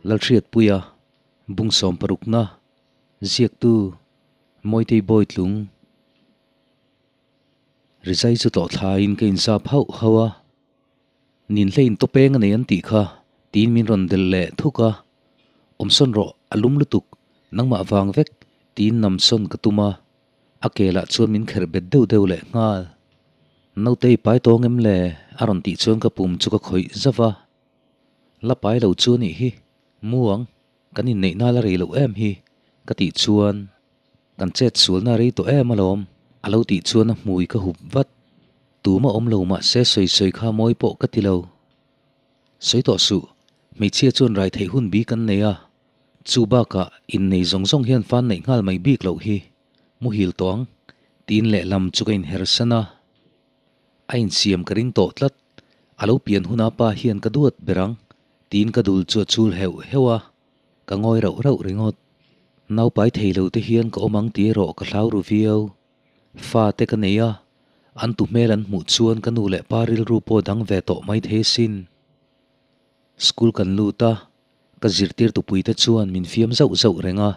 Lalhriatpuia, Bung sawmparukna, Ziaktu, Mawitei Bawitlung. Rizai chu tlawh thlain ka inzap hauh hauh a, Nin hlein tawpeng a nei an tih kha, tiin min rawn delh leh thuk a. Awmsawn rawh, a lum lutuk, nangmah vang vek, tiin namsawn ka tum a. A ke lah chuan min kherh bet deuh deuh leh nghal. Nautei pai tawng em le? a rawn tih chuan ka pum chu ka khawih zauh a. La pai lo chu a nih hi, mu ang, kan inneihna la rei loh em hi, ka tih chuan kan chet sualna a rei tawh em alawm, a lo tih chuan a hmui ka hup vat. Tuma awm lo mah se sawi sawi kha mawi pawh ka ti lo. Sawi tawh suh, hmeichhia chuan rai theih hun bik an nei a, chu bakah innei zawng zawng hian fan neih nghal mai bik loh hi, muhil tawh ang, tiin lehlam chu ka inhersan a. A insiam ka ring tawh tlat, a lo pian huna pa hian ka duat ber ang, tiin ka dul chu a chul heuh heuh a, ka ngawi rauh rauh ringawt. Naupai thei lo te hian ka awm ang tih erawh ka hlau ru viau. Fa te ka nei a, an tu hmel an hmuh chuan ka nu leh pa rilru pawh dang ve tawh mai thei asin. School kan lut a, ka zirtir tupui te chuan min fiam zauh zauh reng a,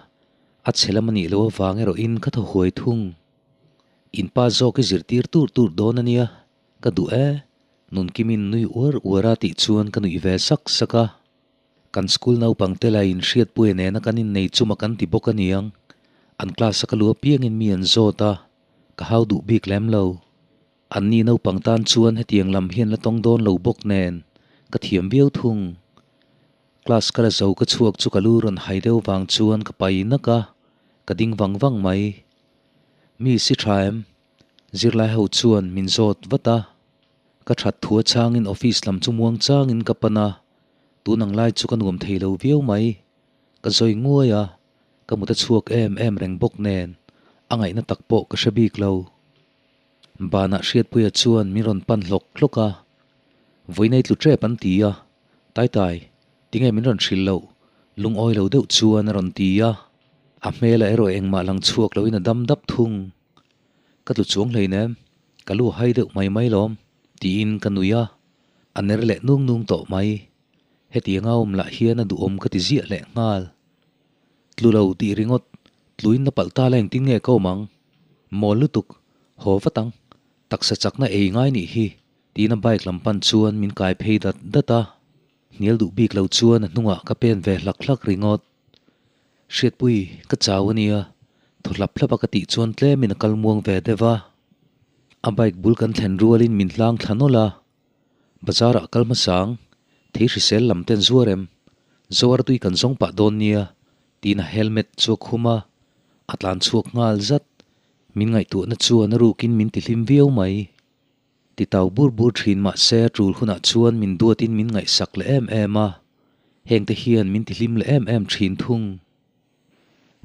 a chhe lam a nih loh avang erawhin ka thaw huai thung. In pa zawk i zirtir tur tur dawn a nia, ka duh e, Nunkimin nui uar uar a tih chuan ka nuih ve sak sak a. Kan school naupang te la in hriatpuia nena kan innei chuma kan ti bawk a niang, an class a ka lu apiangin mi an zawt a, ka hau duh bik lem lo. Anni naupang tan chuan hetiang lam hian la tawng dawn lo bawk nen ka thiam viau thung. Class ka la zo ka chhuak chu ka lu rawn hai deuh vang chuan ka pai nak a, ka ding vang vang mai. Mi si tha em? Zirlai ho chuan min zawt vat a. Ka that thu a changin office lam chu muang changin ka pan a, tun ang lai chu ka nuam thei lo viau mai. Ka zawi nguai a, ka mut a chhuak em em reng bawk nen a ngaihna tak pawh ka hre bik lo. Banah Hriatpuia chuan min rawn pan hlawk hlawk a, Vawiinei tlu tep an ti a, Taitai, tinge min rawn hrilh loh? Lungawi lo deuh chuan a rawn ti a, a hmel ah erawh engmah lang chhuak loin a dam dap thung. Ka tlu chuang hleinem, ka lu hai deuh mai mai lawm, tiin ka nui a, a ner leh nung nung tawh mai. Hetianga awm lah hian a duhawm ka ti ziah leh nghal. Tlu lo tih ringawt, tluin na palh ta la engtin nge ka awm ang? Mawl lutuk, haw vat ang, taksa chakna ei ngai nih hi, tiin a bike lam pan chuan min kai phei dat dat a. Hnial duh bik lo chuan a hnungah ka pen ve hlak hlak ringawt. Hriatpui, ka chau a nia, thaw hlap hlap a ka tih chuan tlemin a kal muang ve deuh a. A bike bul kan thlen rualin min hlang thla nawlh a. Bazar ah kal hmasang, thei hrisel lam ten zuar em? Zoar tui kan zawng pah dawn nia, tiin a helmet chu a khum a, a tlan chhuak nghal zat. Min ngaihtuahna chuan a rukin min tihlim viau mai. Ti tau bur bur thin mah se a tul hunah chuan min duatin min ngaihsak leh em em a, hengte hian min tihlim leh em em thin thung.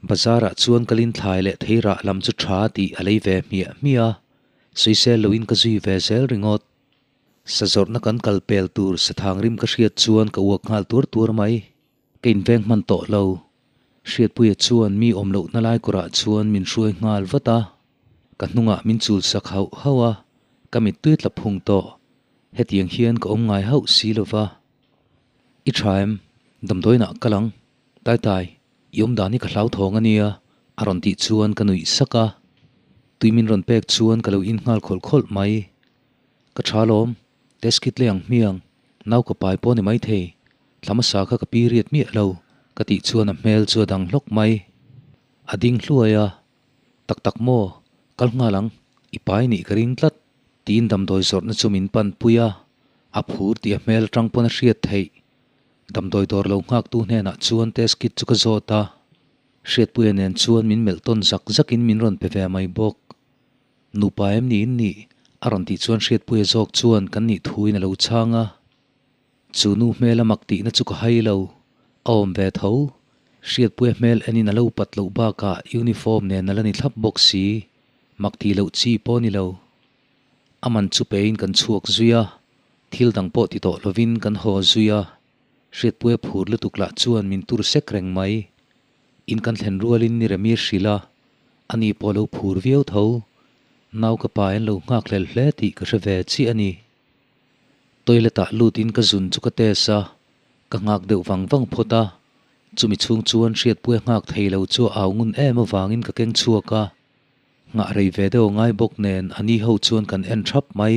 Bazar ah chuan ka linthlai leh thei rah lam chu tha tih a lei ve hmiah hmiah a, sawisel loin ka zui ve zel ringawt. Sa zawrhna kan kal pel tur sathang rim ka hriat chuan ka uak nghal tuar tuar mai. Ka inveng hman tawh lo. Hriatpuia chuan mi awm lohna lai kawrah chuan min hruai nghal vat a. Ka hnungah min chul sak hauh hauh a, ka mittui tla phung tawh. Hetiang hian ka awm ngai hauh si lo va. I tha em? Damdawiinah kal ang. Tai tai, i awm dan hi ka hlauthawng a nia, a rawn tih chuan ka nuih sak a. Tui min rawn pek chuan ka lo in nghal khawlh khawlh mai. Ka tha lawm, test kit lei ang hmiang, nau ka pai pawh ni maithei, thla hmasa kha ka period miah lo, ka tih chuan a hmel chu a dang hlawk mai. A ding hluai a, tak tak maw, kal nghal ang, i pai nih ka ring tlat, tiin damdawi zawrhna chu min pan pui a, a phur tih a hmel atang pawn a hriat theih. Damdawi dawr lo nghaktu hnenah chuan test kit chu ka zawt a, Hriatpuia nen chuan min melh tawn zak zakin min rawn pe ve mai bawk. Nupa em ni in nih? a rawn tih chuan Hriatpuia zawk chuan kan nih thuin a lo chhang a. Chu nu hmel a mak tihna chu ka hai lo. A awm ve tho. Hriatpuia hmel enin a lo pat loh bakah uniform nen a la ni thlap bawk si. Mak tih loh chi pawh a ni lo. A man chu pein kan chhuak zui a, thil dang pawh ti tawh lovin kan haw zui a. Hriatpuia phur lutuk lah chuan min tur sek reng mai. In kan thlen rualin ni Remir hrilh a, ani pawh lo phur viau tho. Nau ka pa en lo nghak hlel hle tih ka hre ve chiah a ni. Toilet ah lutin ka zun chu ka test a, ka nghak deuh vang vang phawt a. Chumi chhung chuan hriatpui a nghak thei lo chu a au ngun em avangin ka keng chhuak a. Nghah rei ve deuh a ngai bawk nen a ni ho chuan kan en thap mai.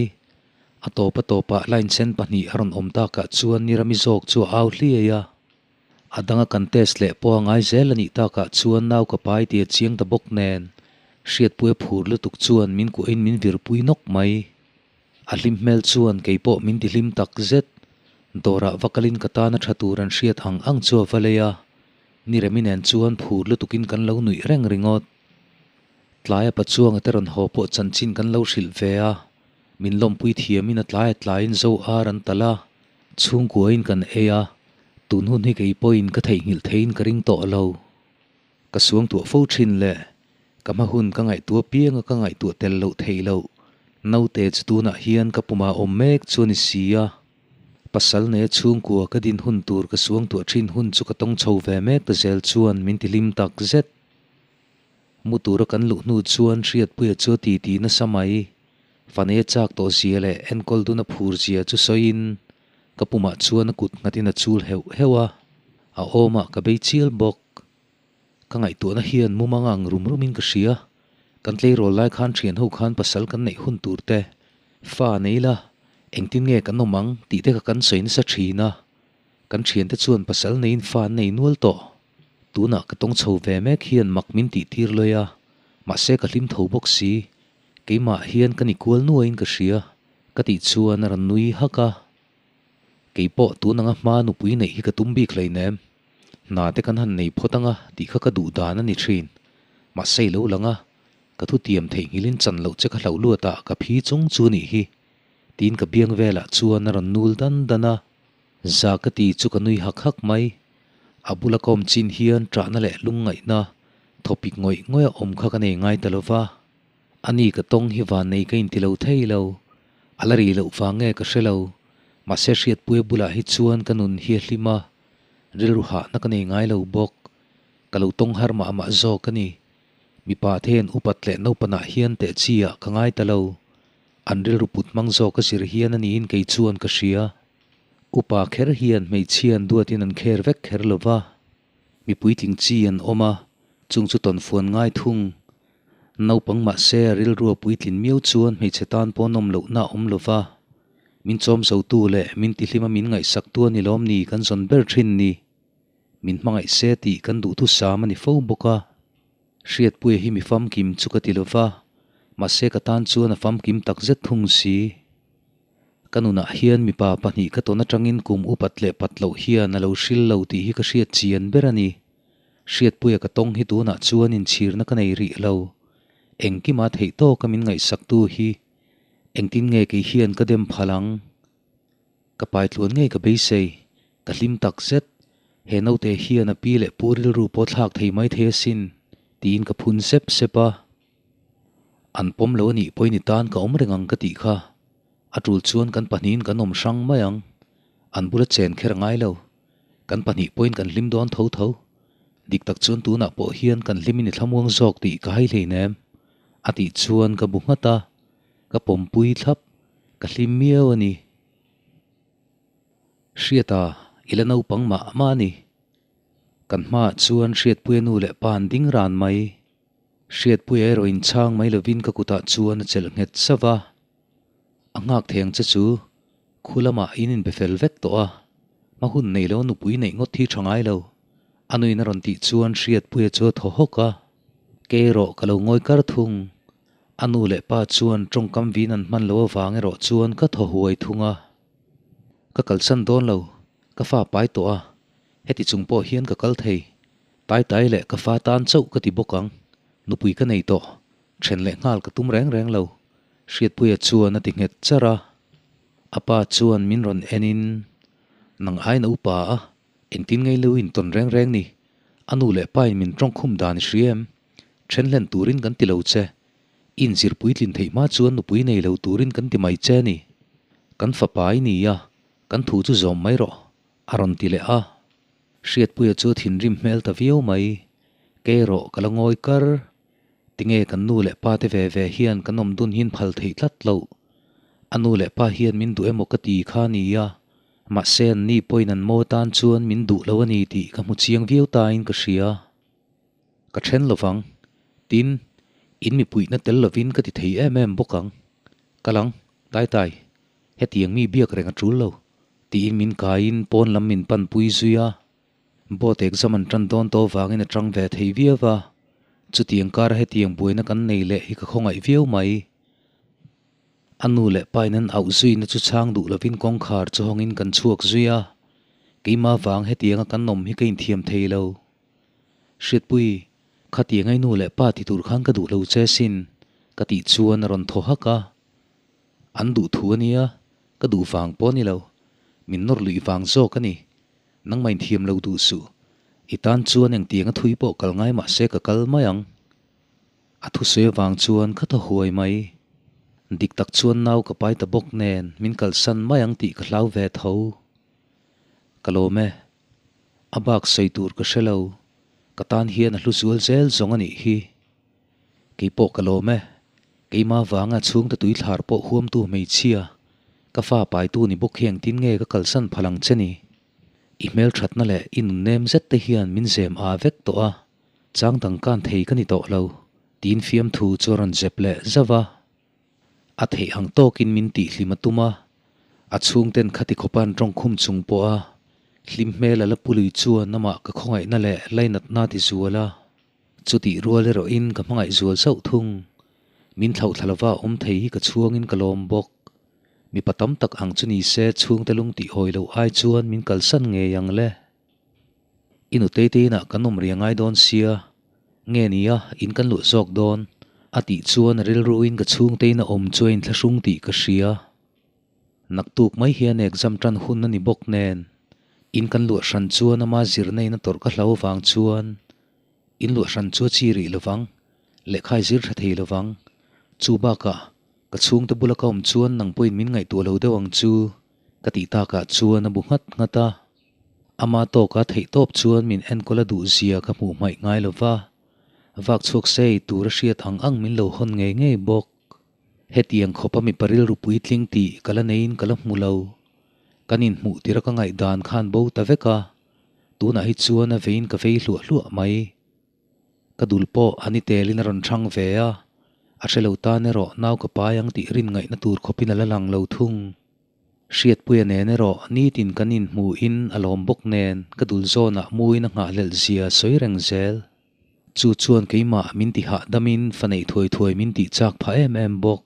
A tawp a tawpah line sen pahnih a rawn awm takah chuan Nirami zawk chu a au hliai a. A danga kan test leh pawh a ngai zel a nih takah chuan nau ka pai tih a chiang ta bawk nen hriatpui a phur lutuk chuan min kuahin min virpui nawk mai. A hlim hmel chuan kei pawh min ti hlim tak zet. Dawrah va kalin ka tana tha tur an hriat ang ang chu a va lei a. Niremi nen chuan phur lutukin kan lo nuih reng ringawt. Tlaia Pachuanga te rawn haw pawh chanchin kan lo hrilh ve a, min lawmpui thiamin a tlai a tlaiin zo ar an talh a, chhungkuain kan ei a, tun hun hi kei pawhin ka theihnghilh theiin ka ring tawh lo. Ka suangtuah fo thin le, ka hma hun ka ngaihtuah pianga ka ngaihtuah tel loh theih loh, naute chu tunah hian ka pumah awm mek chu a ni si a, pasal nei chhungkua ka din hun tur ka suangtuah thin hun chu ka tawng chho ve mek ta zel chuan min ti hlim tak zet. Mu tura kan luh hnu chuan Hriatpuia chu a titi nasa mai. Fanei a chak tawh zia leh enkawl dun a phur zia chu sawiin ka pumah chuan a kut nghatin a chul heuh heuh a, a awmah ka bei chial bawk. Ka ngaihtuahna hian mumang ang rum rumin ka hria. Kan tleirawl lai khan thian ho khan pasal kan neih hun tur te, fa nei la, engtin nge kan awm ang tih te kha kan sawi nasa thin a. Kan thiante chuan pasal neiin fa an nei nual tawh. Tunah ka tawng chho ve mek hian mak min tih tir lawi a, mahse ka hlim tho bawk si. Keimah hian ka ni kual nuaiin ka hria, ka tih chuan a rawn nui hak a. Kei pawh tun anga hma nupui neih hi ka tum bik hleinem. Hna te kan han nei phawt anga tih kha ka duh dan a ni thin. Mahse i lo lang a, ka thutiam theihnghilhin chan loh che ka hlauh luatah ka phi chung chu a nih hi, tiin ka biang velah chuan a rawn nul dan dan a. Za ka ti chu ka nui hak hak mai. A bula ka awm chin hian ṭahna leh lungngaihna thawpik ngawih ngawih a awm kha ka nei ngai ta lo va. Ani ka tawng hi van nei ka inti lo thei lo. A la ri loh vang nge ka hre lo. Mahse Hriatpuia bulah hi chuan ka nun hi a hlim a, rilru hahna ka nei ngai lo bawk. Ka lo tawng har mah mah zawk a ni. Mipa te hian upat leh naupanah hian teh chi ah ka ngai ta lo. An rilru put hmang zawk a zir hian a niin kei chuan ka hria. Upa kher hian hmeichhia an duatin an kher vek kher lo va, mi puitling chi an awm a, chung chu tawnfuan ngai thung. Naupang mahse a rilrua puitlin miau chuan hmeichhe tan pawh nawm lohna a awm lo va, min chawm zotu leh min tihlima min ngaihsaktu a ni lawm ni kan zawn ber thin ni. Min hmangaih se tih kan duhthusam a ni fo bawk a. Hriatpuia hi mi famkim chu ka ti lo va, mahse ka tan chuan a famkim tak zet thung si. Ka nunah hian mipa pahnih ka tawn atangin kum upat leh pat loh hian a lo hril lo tih hi ka hriat chian ber a ni. Hriatpuia ka tawng hi tunah chuan inchhirna ka nei rih lo. Engkima theih tawka min ngaihsaktu hi engtin nge kei hian ka dem phal ang? Ka paitluan ngei ka beisei, ka hlim tak zet. He naute hian a pi leh pu rilru pawh thlak thei mai thei asin, tiin ka phun sep sep a. An pawm lo a nih pawhin i tan ka awm reng ang ka tih kha. A tul chuan kan pahnihin kan awm hrang mai ang. An bula chen kher a ngai lo. Kan pahnih pawhin kan hlim dawn tho tho. Dik tak chuan tunah pawh hian kan hlimin i thlamuang zawk tih ka hai hleinem. A tih chuan ka bu nghat a, ka pawmpui thlap. Ka hlim miau a ni. Hriata, i la naupang mah mah a ni. Kan hmaah chuan Hriatpuia nu leh pa an ding ran mai. Hriatpuia erawh inchhang mai lovin ka kutah chuan a chelh nghet sauh va. A nghak thei ang che chu, khu lamah in inbe fel vek tawh a, hma hun nei lo nupui neih ngawt hi tha ngai lo, a nuin a rawn tih chuan Hriatpuia chu a thaw hawk a. Kei erawh ka lo ngawi kar thung. A nu leh pa chuan tawngkam vin an hman loh avang erawh chuan ka thaw huai thung a. Ka kalsan dawn lo, ka fa pai tawh a, heti chung pawh hian ka kal thei. Tai tai leh ka fa tan chauh ka ti bawk ang, nupui ka nei tawh, then leh nghal ka tum reng reng lo, Hriatpuia chuan a ti nghet char a. A pa chuan min rawn en in, Nang aiin a upa a, engtin ngei lo in tawn reng reng ni, a nu leh pa in min tawngkhum dan i hria em? Then hlen turin kan ti lo che, i inzir puitlin theih hma chuan nupui nei lo turin kan ti mai che a ni. Kan fapa i ni a, kan thu chu zawm mai rawh, a rawn ti leh a. Hriatpuia chu thinrim hmel ta viau mai. Kei erawh ka la ngawi kar. Tinge kan nu leh pa te ve ve hian kan awm dun hin phal theih tlat loh. A nu leh pa hian min duh emaw ka ti kha nia. Mahse an ni pawhin an maw tan chuan min duh lo a ni tih ka hmu chiang viau tain ka hria. Ka then lovang. Tin, in mipuihna tel lovin ka ti thei em em bawk ang. Kal ang, Taitai. Hetiang mi biak reng a tul lo, tiin min kaiin pawn lam min panpui zui a. Board exam an tan dawn tawh vangin a tang ve thei viau va, chutiang kara hetiang buaina kan nei leh hi ka khawngaih viau mai. A nu leh pain an auh zuina chu chhang duh lovin kawngkhar chu hawngin kan chhuak zui a, keimah vang hetianga kan awm hi ka inthiam thei lo. Hriatpui, khatiang ai nu leh pa ti tur khan ka duh lo che sin, ka tih chuan a rawn thaw hak a. An duh thu a nia, ka duh vang pawh a ni lo, min nawr luih vang zawk a ni. Nangmah inthiam lo duh suh. I tan chuan engtiang a thui pawh kal ngai mah se ka kal mai ang. A thusawi avang chuan ka thaw huai mai. Dik tak chuan nau ka pai ta bawk nen min kalsan mai ang tih ka hlau ve tho. Ka lawm e. A bak sawi tur ka hre lo. Ka tan hian a hlu zual zel zawng a nih hi. Kei pawh ka lawm e. Keimah vanga chhungte tuithlar pawh huamtu hmeichhia, ka fa paitu ni bawk hi engtin nge ka kalsan phal ang che ni? I hmelthatna leh i nunnem zet te hian min zem aa vek tawh a, chang dang kan thei ka ni tawh lo, tiin fiamthu chu a rawn zep leh zauh a. A theih ang tawkin min tihhlim a tum a, a chhungten khati khawpa an tawngkhum chung pawha hlim hmel a la pu lui chuan amah ka khawngaihna leh lainatna ti zual a. Chutih rual erawhin ka hmangaih zual sauh thung. Min thlauhthla lova awm thei hi ka chhuangin ka lawm bawk. Mipa tam tak ang chu ni se chhungte lung tih hawi loh ai chuan min kalsan ngei ang le. I nutei te inah kan awm ri a ngai dawn sia, nge nia in kan luh zawk dawn? A tih chuan a rilruin ka chhungte ina awm chu a inthlahrung tih ka hria. Naktuk mai hian exam tan hun a ni bawk nen, in kan luah hran chuan ama zirna in a tawrh ka hlau avang chuan in luah hran chu a chi rih lovang, lehkha i zir tha thei lovang. Chu bakah ka chhungte bula ka awm chuan nang pawhin min ngaihtuah lo deuh ang chu ka tih takah chuan a bu nghat nghat a. Ama tawka theihtawp chuan min enkawl a duh zia ka hmuh hmaih ngai lova, vak chhuak sei tur a hriat ang ang min lo hawn ngei ngei bawk. Hetiang khawpa mipa rilru puitling tih ka la neiin ka la hmu lo. Kan inhmuh tirh a ka ngaihdan khan bo ta vek a, tunah hi chuan a veiin ka vei hluah hluah mai. Ka dul pawh a ni telin a rawn thang ve a, a hre lo tan erawh nau ka pai ang tih rin ngaihna tur khawpin a la lang lo thung. Hriatpuia nen erawh nitin kan inhmuhin a lawm bawk nen ka dul zawnah muin a nghahhlelh zia sawi reng zel. Chu chuan keimah min ti hahdamin fa neih thuai thuai min tih chak phah em em bawk.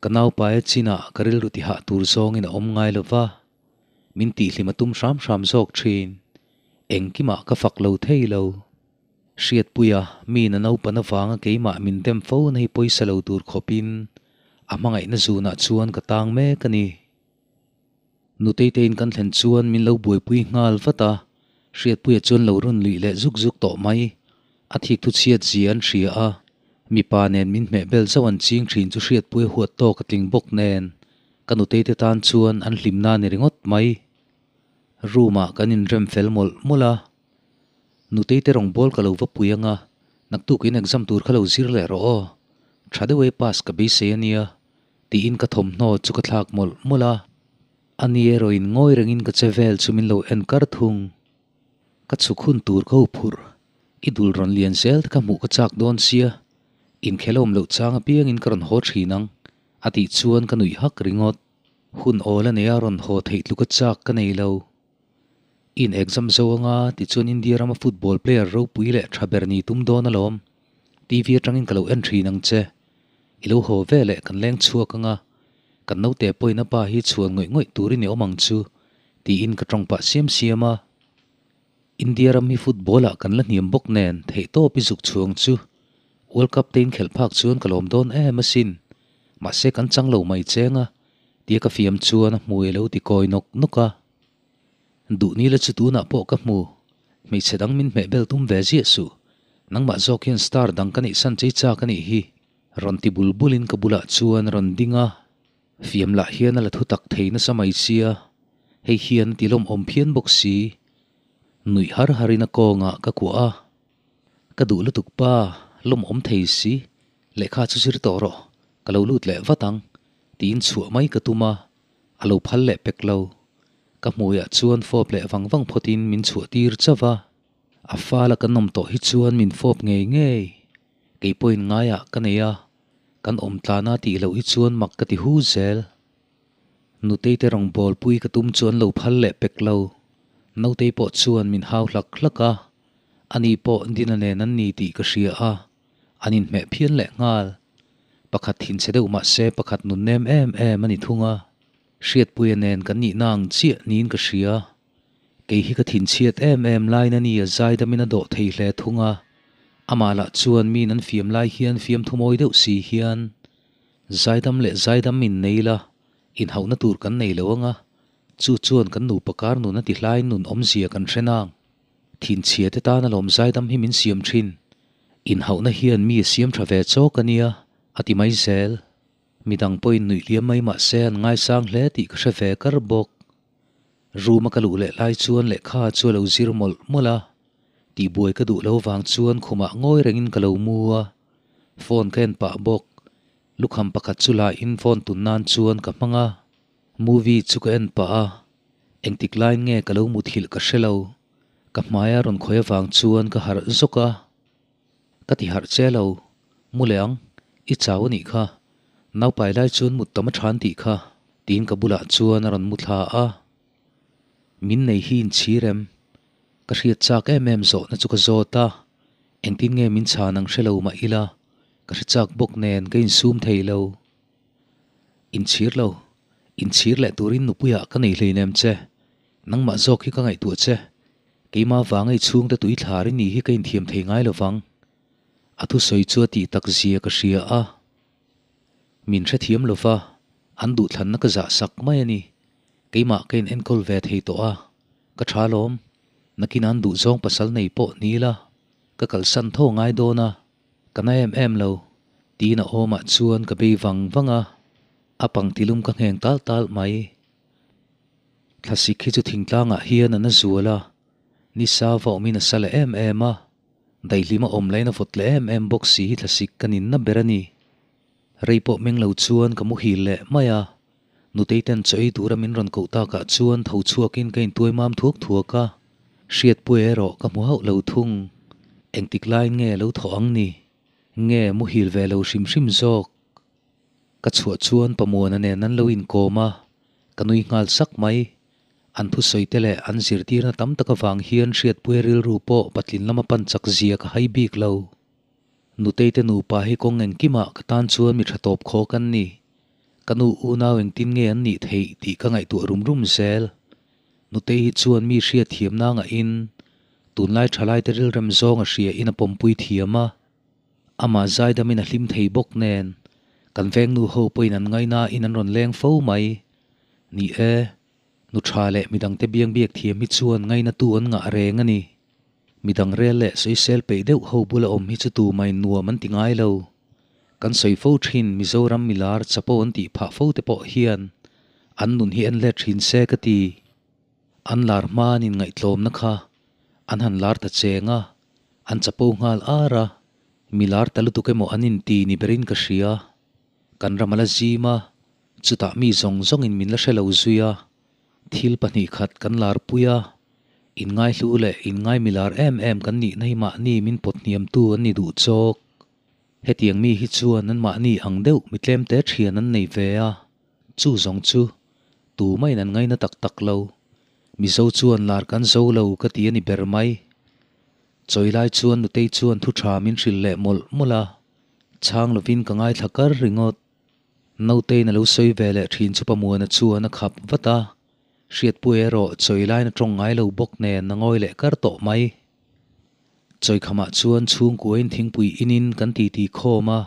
Ka naupaia chinah ka rilru ti hah tur zawngin a awm ngai lo va, min tihhlim a tum hram hram zawk thin. Engkimah ka fak lo thei lo. Hriatpuia, mi na naupan avanga keimah min dem fo na hi pawisa lo tur khawpin a hmangaihna zunah chuan ka tang mek a ni. Nuteitein kan thlen chuan min lo buaipui nghal vat a, Hriatpuia chuan lo rawn luih leh zuk zuk tawh mai. A thik thu chhiat zia an hria a, mipa nen min hmeh bel zauh an ching thin chu Hriatpuia huat tawk a tling bawk nen ka nuteite tan chuan an hlimna a ni ringawt mai. Room ah kan inrem fel mawlh mawlh a, Nuteite rawngbâwl ka lo va pui anga, naktuk in exam tur kha lo zir leh rawh aw, tha deuh e pass ka beisei a nia. Tiin ka thawmhnaw chu ka thlak mawlh mawlh a, a ni erawhin ngawi rengin ka che vel chu min lo en kar thung. Ka chhuk hun tur ka hu phurh, i dul rawn lian zel te kha hmuh ka chak dawn sia, inkhel awm loh chang apiangin ka rawn haw thin ang, a tih chuan ka nuih hak ringawt. Hun awl a nei a rawn haw theih tluka chak ka nei lo. In exam zo anga tichuan India rama football player ropui leh tha ber ni tum dawn alawm. TV atangin ka lo en thin ang che. I lo haw ve leh kan leng chhuak anga, kan naute pawhin a pa hi chhuan ngawih ngawih turin i awm ang chu, tiin ka tawng pah siam siam a. India ram hi football ah kan la hniam bawk nen theihtawp i zuk chhuang chu World Cup te inkhelh phak chuan ka lawm dawn em asin. Mahse kan chang lo mai cheng a, tia ka fiam chuan a hmui a lo ti kawi nawk nawk a. Duh ni la chu tunah pawh ka hmu. Hmeichhe dang min hmeh bel tum ve ziah suh. Nangmah zawk hian star dang ka neih san chei chak a nih hi. Rawn ti bul bulin ka bulah chuan a rawn ding a. Fiam lah hian a la thu tak thei nasa mai sia. Hei hian a ti lawmawm phian bawk si. Nuih har harin a kawngah ka kuah a. Ka duh lutuk pa, lawmawm thei si. Lehkha chu zir tawh rawh. Ka lo lut leh vat ang. Tiin chhuah mai ka tum a. A lo phal leh pek lo. Ka hmuiah chuan fawp leh vang vang phawtin min chhuah tir chauh va. A fala kan awm tawh hi chuan min fawp ngei ngei. Kei pawhin ngaiah ka nei a, kan awm tlana tih loh hi chuan mak ka ti hu zel. Nutei te rawn bawlpui ka tum chu an lo phal leh pek lo. Nautei pawh chuan min hau hlak hlak a, ani pawh Dina nen an ni tih ka hria a, an inhmeh phian leh nghal. Pakhat thinchhe deuh mah se pakhat nun nem em em a ni thung a, Hriatpuia nen kan nihna ang chiah niin ka hria. Kei hi ka thinchhiat em em lain a ni a zaidamin a dawh thei hle thung a, amah lah chuan miin an fiam lai hian fiamthu mawi deuh si hian Zaidam leh zaidam in nei la, inhauhna tur kan nei lo anga, chu chuan kan nupa kar nun a ti hlaiin nun awmzia kan hre nang. Thinchhia te tan alawm zaidam hi min siam thin. Inhauhna hian mi a siam tha ve chawk a nia, a ti mai zel. Midang pawhin nuih liam mai mah se an ngaisang hle tih ka hre ve kar bawk. Room a ka luh leh lai chuan lehkha chu a lo zir mawlh mawlh a, tihbuai ka duh lo vang chuan khumah ngawi rengin ka lo mu a, phone ka en pah bawk. Lukham pakhat chu la in phone tun nan chuan ka hmang a, movie chu ka en pah a, engtik laiin nge ka lo muthilh ka hre lo, ka hmaia rawn khawi avang chuan ka harh zawk a, ka ti harh che lo, mu leh ang, i chau a nih kha, naupai lai chuan mut tam a than tih kha, tiin ka bulah chuan a rawn mu thla a, min nei hi inchhir em? Ka hriat chak em em zawhna chu ka zawt a, engtin nge min chhan ang hre lo mah ila, ka hre chak bawk nen ka insum thei lo. Inchhir lo, inchhir leh turin nupuiah ka nei hleinem che, nangmah zawk hi ka ngaihtuah che, keimah vanga i chhungte tui thlar i nih hi ka inthiam thei ngai lo vang. A thusawi chu a tih tak zia ka hria a. Min hrethiam lo va, an duhthlanna ka zah sak mai a ni. Keimah ka in enkawl ve thei tawh a, ka tha lawm. Nakin an duhzawng pasal nei pawh ni la, ka kalsan tho ngai dawn a, ka na em em lo. Tiin a awmah chuan ka bei vang vang a, a pangtilum ka ngheng tal tal mai. Thlasik hi chu thingtlangah hian a na zual a, nisa va awmin a sa leh em em a, Daihlim a awm laiin a vawt leh em em bawk si hi thlasik ka ninna ber a ni. Rei pawh meng lo chuan ka muhil leh mai a, Nutei ten chaw ei tura min rawn koh takah chuan tho chhuakin ka intuai mam thuak thuak a, Hriatpuia erawh ka hmu hauh lo thung. Engtik laiin nge lo thawh ang ni? Nge muhil ve lo hrim hrim zawk? Ka chhuah chuan Pamuana nen an lo inkawm a, ka nui nghal sak mai. An thusawi te leh an zirtirna tam tak avang hian Hriatpuia rilru pawh patlin lama pan chak zia ka hai bik lo. Nutei te nupa hi kawng engkimah ka tan chuan mi tha tawp khawk an ni. Ka nu unau engtin nge an nih theih tih ka ngaihtuah rum rum zel. Nutei hi chuan mi hriatthiamna ngahin tunlai thalaite rilrem zawng a hria in a pawmpui thiam a. Amah zaidamin a hlim thei bawk nen, kan vengnu ho pawhin an ngaina in an rawn leng fo mai. Ni e, nu tha leh midangte biang biak thiam hi chuan ngainatu an ngah reng a ni. Midang rel leh sawisel peih deuh ho bula awm hi chu tumai nuam an ti ngai lo. Kan sawi fo thin Mizoram milar chapo an tih phah fo te pawh hian an nun hi en let thin se ka ti. An lar hmanin ngaihtlawmna kha an han lar ta cheng a. An chapo nghal ar a, mi lar ta lutuk emaw an inti ni berin ka hria. Kan ram a la zim a, chutah mi zawng zawngin min la hre lo zui a. Thil pahnih khat kan lar pui a, inngaihlu leh inngai mi lar em em kan nihna hi mahni min pawt hniamtu an ni duh chawk. Hetiang mi hi chuan an mahni ang deuh mi tlemte thian an nei ve a, chu zawng chu tumahin an ngaina tak tak lo. Mizo chuan lar kan zo lo ka ti a ni ber mai. Chawi lai chuan Nutei chuan thu tha min hrilh leh mawlh mawlh a, chhang lovin ka ngaithla kar ringawt. Nauteiin a lo sawi ve leh thin chu Pamuana chuan a khap vat a, Hriatpuia erawh chawi laiin a tawng ngai lo bawk nen a ngawi leh kar tawh mai. Chawikhamah chuan chhungkuain thingpui inin kan titi khawm a,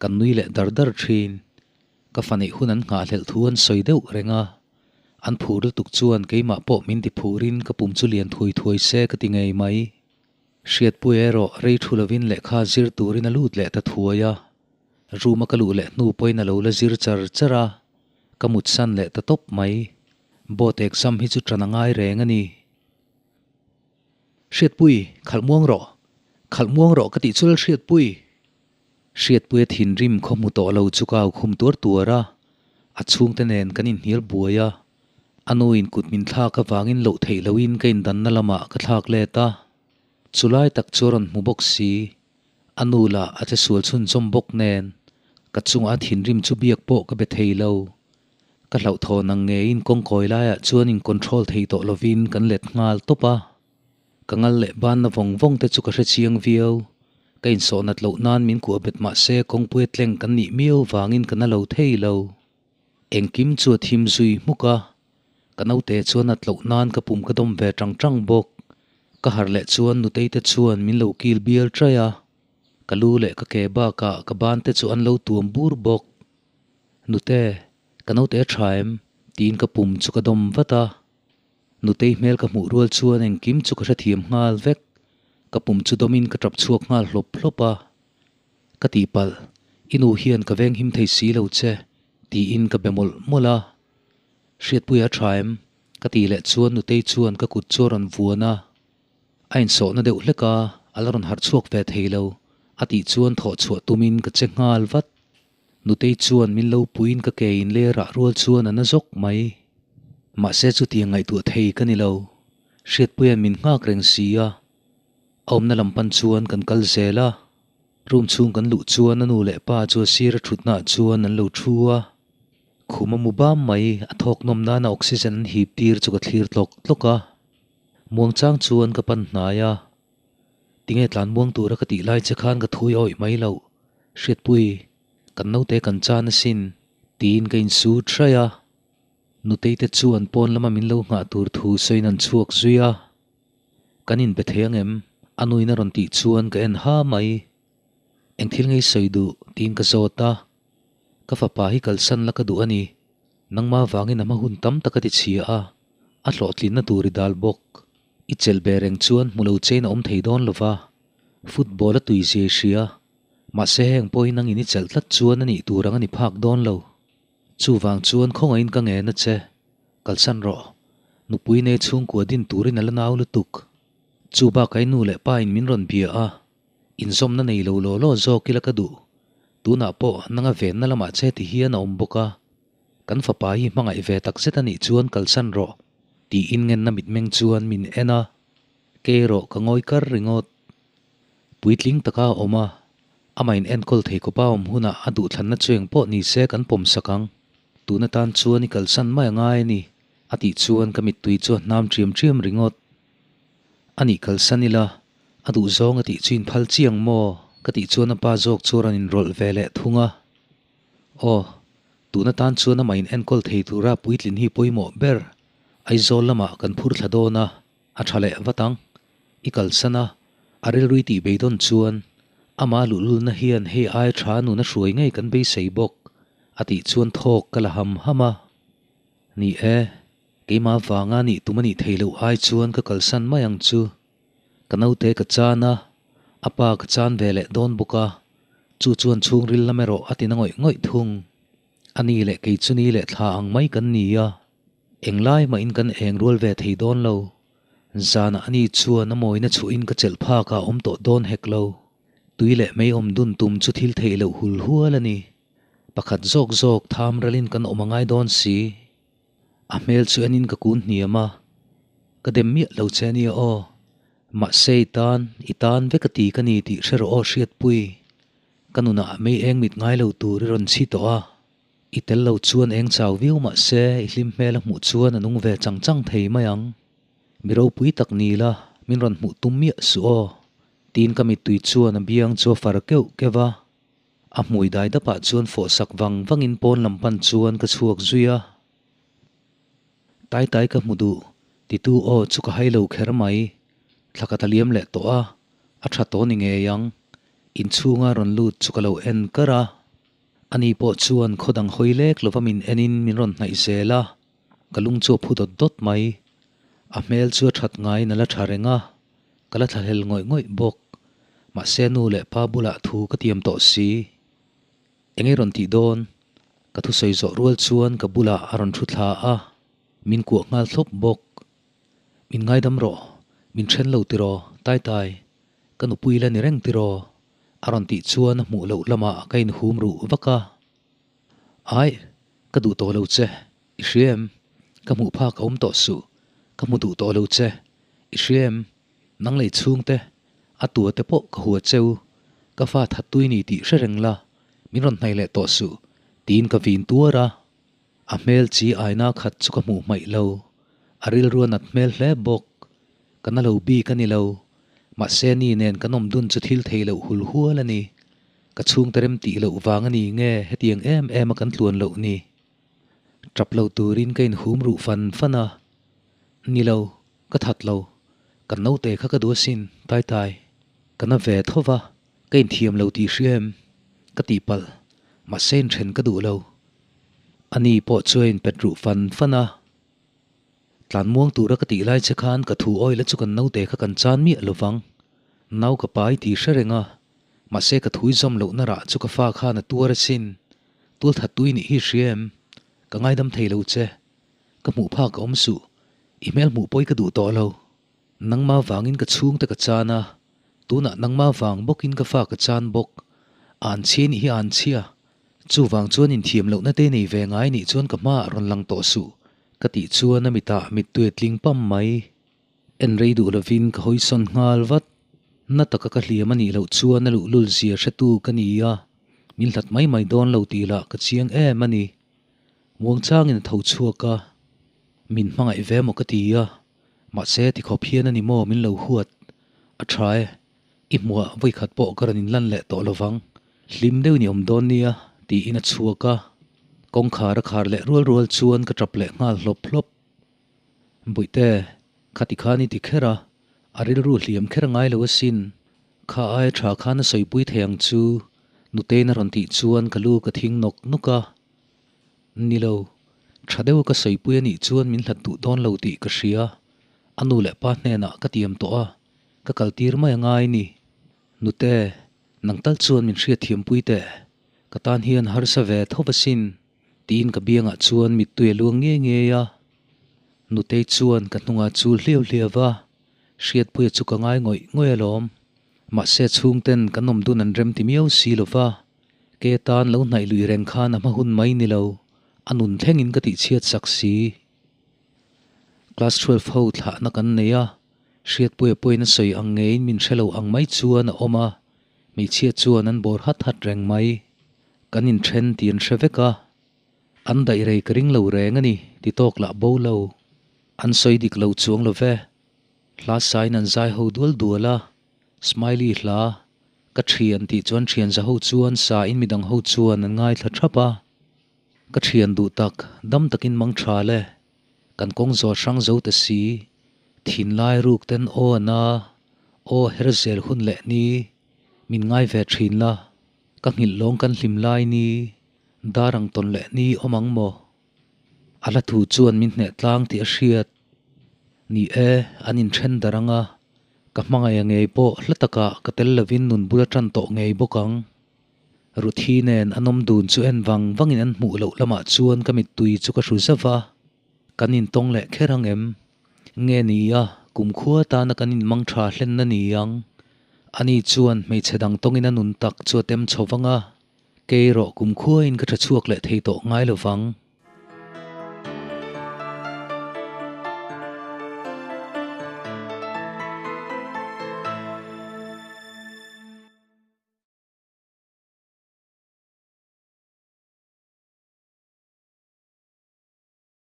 kan nui leh dar dar thin. Ka fa neih hun an nghahhlelh thu an sawi deuh reng a, An phur lutuk chuan keimah pawh min ti phurin ka pum chu lian thuai thuai se ka ti ngei mai. Hriatpuia erawh rei thu lovin lehkha zir turin a lut leh ta thuai a. Room a ka luh leh hnu pawhin a lo la zir char char a, ka mutsan leh ta tawp mai. Board exam hi chu ṭan a ngai reng a ni. Hriatpui, khalh muang rawh. Khalh muang rawh ka tih chu Lalhriatpui. Hriatpuia thinrim khaw hmu tawh lo chu ka au khum tuar tuar a, a chhungte nen kan inhnial buai a. A nu in kut min thlak avangin loh theih loin ka indanna lamah ka thlak let a. Chulai tak chu a rawn hmu bawk si. A nu lah a che sual chhunzawm bawk nen ka chungah a thinrim chu biak pawh ka be thei lo. Ka hlauhthawn ang ngeiin kawngkawi laiah chuan in control thei tawh lovin kan let nghal tawp a. Ka ngal leh banna vawng vawng te chu ka hre chiang viau. Ka insawh nat loh nan min kuah bet mah se kawngpui a tleng kan nih miau vangin ka na lo thei lo. Engkim chu a thim zui hmuk a, ka naute chuan a tloh nan ka pum ka dawm ve tang tang bawk. Ka harh leh chuan nutei te chuan min lo kil bial trai a, ka lu leh ka ke bakah ka ban te chu an lo tuam bur bawk. Nute, ka naute a tha em? tiin ka pum chu ka dawm vat a. Nutei hmel ka hmuh rual chuan engkim chu ka hrethiam nghal vek. Ka pum chu dawmin ka tap chhuak nghal hlawp hlawp a. Ka tihpalh, i nu hian ka veng him thei si lo che, tiin ka be mawlh mawlh a. Hriatpui a tha em? Ka tih leh chuan nutei chuan ka kut chu a rawn vuan a. A insawhna deuh hlek a, a la rawn harh chhuak ve thei lo, a tih chuan thawh chhuah tumin ka che nghal vat. Nutei chuan min lo puiin ka ke in ler ah rual chuan a na zawk mai. Mahse chutiang ngaihtuah thei ka ni lo. Hriatpuia'n min nghak reng si a. A awmna lam pan chuan kan kal zel a. Room chhung kan luh chuan a nu leh pa chu a sir a thutna ah chuan an lo thu a. Khum a mu bam mai, a thawk nawm nana oxygen an hip tir chu ka thlir tlawk tlawk a. Muangchang chuan ka pan hnai a. Tinge tlan muang tura ka tih lai che khan ka thui awih mai loh. Hriatpui, kan naute kan chan asin, tiin ka insu thrai a. Nutei te chuan pawn lama min lo nghah tur thu sawiin an chhuak zui a. Kan inbe thei ang em? A nuin a rawn tih chuan ka en ha mai. Eng thil ngei sawi duh? tiin ka zawt a. Ka fapa hi kalsan la ka duh a ni. Nangma vangin a hma hun tam tak a ti chhia a, a hlawhtlinna tur i dal bawk. I chelh ber eng chuan hmu lo chein a awm thei dawn lo va, football a tui zia i hria. Mahse heng pawhin nangin i chelh tlat chuan a nih tur ang a ni phak dawn lo. Chuvang chuan khawngaihin ka ngen a che. Kalsan rawh. Nupui nei chhungkua din turin a la nau lutuk. Chu bakah i nu leh pa in min rawn bia a, inzawmna nei lo law law zawk ila ka duh. Tunah pawh nanga venna lamah che ti hian a awm bawk a. Kan fapa hi hmangaih ve tak zet a nih chuan kalsan rawh tiin ngenna mitmeng chuan min en a. Kei erawh ka ngawi kar ringawt. Puitling taka a awm a, amah in enkawl thei kawpa awm hunah a duhthlanna chu eng pawh ni se kan pawm sak ang. Tun atan chuan i kalsan mai a ngai a ni, a tih chuan ka mittui chu a hnam ṭiam ṭiam ringawt. A nih kalsan ila, a duh zawng a tih chu in phal chiang maw? ka tih chuan a pa zawk chu a rawn inrawlh ve leh thung a. Aw, tun atan chuan amah in enkawl thei tura puitlin hi pawimawh ber. Aizawl lamah kan phur thla dawn a. A tha leh vat ang. I kalsan a, a rilrui tih beidawn chuan ama luhlulna hian hei ai tha nuna hruai ngei kan beisei bawk, a tih chuan thawk ka la ham ham a. Ni e, keimah vanga nih tum a nih thei loh ai chuan ka kalsan mai ang chu. Ka naute ka chan a, a pa ka chan ve leh dawn bawk a, chu chuan chhungril lam erawh a ti na ngawih ngawih thung. A ni leh kei chu ni leh thla ang mai kan ni a. Englai mahin kan eng rual ve thei dawn lo. Zanah ani chuan a mawina chhuahin ka chelh phak ah awm tawh dawn hek lo. Tui leh mei awm dun tum chu thil theih loh hul hual a ni. Pakhat zawk zawk tham ralin kan awm a ngai dawn si. A hmel chu enin ka kun hniam a, Ka dem miah lo che ania aw. Mahse i tan, i tan vek a ti ka ni tih hre rawh aw Hriatpui. Ka nunah mei eng mit ngai lo tur i rawn chhi tawh a. I tel lo chuan eng chau viau mah se i hlim hmel a hmuh chuan a nung ve chang chang thei mai ang. Mi ropui tak ni la, min rawn hmuh tum miah suh aw. Tiin ka mittui chuan a biang chu a far keuh keuh a. A hmui dai dapah chuan fawh sak vang vangin pawn lam pan chuan ka chhuak zui a. Tai tai ka hmu duh, titu aw chu ka hai lo kher mai. Thla ka ta liam leh tawh a, a tha tawh ni ngei ang. Inchhunga rawn lut chu ka lo en kar a. Ani pawh chuan khaw dang hawi lek lova min enin min rawn hnaih zel a, ka lung chu a phu dawt dawt mai. A hmel chu a that ngaiin a la tha reng a, ka la thlahlel ngawih ngawih bawk. Mahse nu leh pa bulah thu ka tiam tawh si. Eng ei rawn tih dawn? Ka thusawi zawh rual chuan ka bulah a rawn thu thla a, min kuah nghal thlawp bawk. Min ngaidam rawh, min then lo tiraw, Tai Tai. Ka nupui la ni reng tiraw? A rawn tih chuan a hmuh loh lamah ka inhum ruh vak a. Aih, ka duh tawh lo che, i hria em? Ka hmuh phak a awm tawh suh. Ka hmu duh tawh lo che. I hria em? Nang lei chhungte, a tua te pawh ka hua cheu. Ka fa that tui ni tih hre reng la, min rawn hnai leh tawh suh, tiin ka vin tuar a. A hmel chi aina khat chu ka hmuh hmaih lo. A rilru a nat hmel hle bawk. Ka na lo bik a ni lo. Mahse ni nen kan awm dun chu thil thei loh hul hual a ni. Ka chhungte rem tih loh vang a ni nge hetiang em em a kan tluan loh ni. Tap lo turin ka inhum ruh fan fan a. Ni lo, ka that lo. Kan naute kha ka duh asin, Tai Tai. Ka na ve tho va, ka inthiam lo tih hria em? Ka tihpalh, mahse inthen ka duh lo. Ani pawh chu a inpet ruh fan fan a. Tlan muang tura ka tih lai che khan ka thu awila chu kan naute kha kan chan miah lo vang. Nau ka pai tih hre reng a, mahse ka thui zawm lohna rah chu ka fa khan a tuar asin. Tualthat tui nih hi hria em? Ka ngaidam thei lo che. Ka hmuh phak a awm suh. I hmel hmuh pawi ka duh tawh lo. Nangma vangin ka chhungte ka chan a, tunah nangma vang bawkin ka fa ka chan bawk. An chhia nih hi an chhia. Chuvang chuan inthiam lohna te nei ve ngai nih chuan ka hmaah rawn lang tawh suh, ka tih chuan a mitah mittui a tling pam mai. En rei duh lovin ka hawisawn nghal vat. Na taka ka hliam a nih loh chuan a luhlul zia hretu ka ni a, min hlat mai mai dawn lo tih lah ka chiang em a ni. Muangchangin a tho chhuak a, min hmangaih ve maw ka ti a, mahse tikhawp hian a ni maw min lo huat. A tha e, i hmuah vawikhat pawh ka rawn inlan leh tawh lovang, hlim deuh ni awm dawn nia tiin a chhuak a, kawngkhar a khar leh rual rual chuan ka tap leh nghal hlawp hlawp. Bawihte, khati khan i ti kher a, a rilru hliam kher ngai lo asin. Kha aia tha khan a sawipui thei ang chu, Nutei'n a rawn tih chuan ka lu ka thing nawk nawk a. Ni lo, tha deuh ka sawipui a nih chuan min hlat duh dawn lo tih ka hria. A nu leh pa hnenah ka tiam tawh a, ka kaltir mai a ngai ni. Nute, nang tal chuan min hriatthiampui teh, ka tan hian harsa ve tho asin. Tiin ka biangah chuan mittui a luang ngei ngei a. Nutei chuan ka hnungah chul hliau hliau va, Hriatpuia chu ka ngai ngawih ngawih alawm. Mahse chhungten kan awm dun an rem ti miau si lo va, ke tan lo hnaih lui reng khan a hma hun mai ni lo, a nun thlengin ka tihchhiat sak si. Class 12 ho thlahna kan nei a, Hriatpuia pawhin a sawi ang ngeiin min hre lo ang mai chuan a awm a, hmeichhia chuan an bawr hat hat reng mai. Kan inthen tih an hre vek a, an daih rei ka ring lo reng a ni ti tawk lah bo lo. An sawi dik lo chuang lo ve. Hla sain an zai ho dual dual a, Smiley hla ka thian tih chuan thian za ho chuan sa in midang ho chuan an ngaithla thap a. Ka thian duh tak, dam takin mang tha le. Kan kawng zawh hrang zo ta si, thinlai ruk ten aw a na, aw her zel hun leh ni, min ngai ve thin la. Ka nghilh lawng kan hlim lai ni, dar ang tawn leh ni awm ang maw? A hla thu chuan min hneh tlang tih a hriat. Ni e, an inthen dar ang a, ka hmangaih a ngei pawh hla takah ka tel lovin nun bul a tan tawh ngei bawk ang. Ruthi nen an awm dun chu en vang vangin an hmuh loh lamah chuan ka mittui chu ka hru zauh va, kan intawng leh kher ang em? Nge ni a, kumkhua tana kan inmang tha hlenna ni ang? Ani chuan hmeichhe dang tawngin a nun tak chu a tem chho vang a, kei erawh kumkhuain ka tha chhuak leh thei tawh ngai lo vang.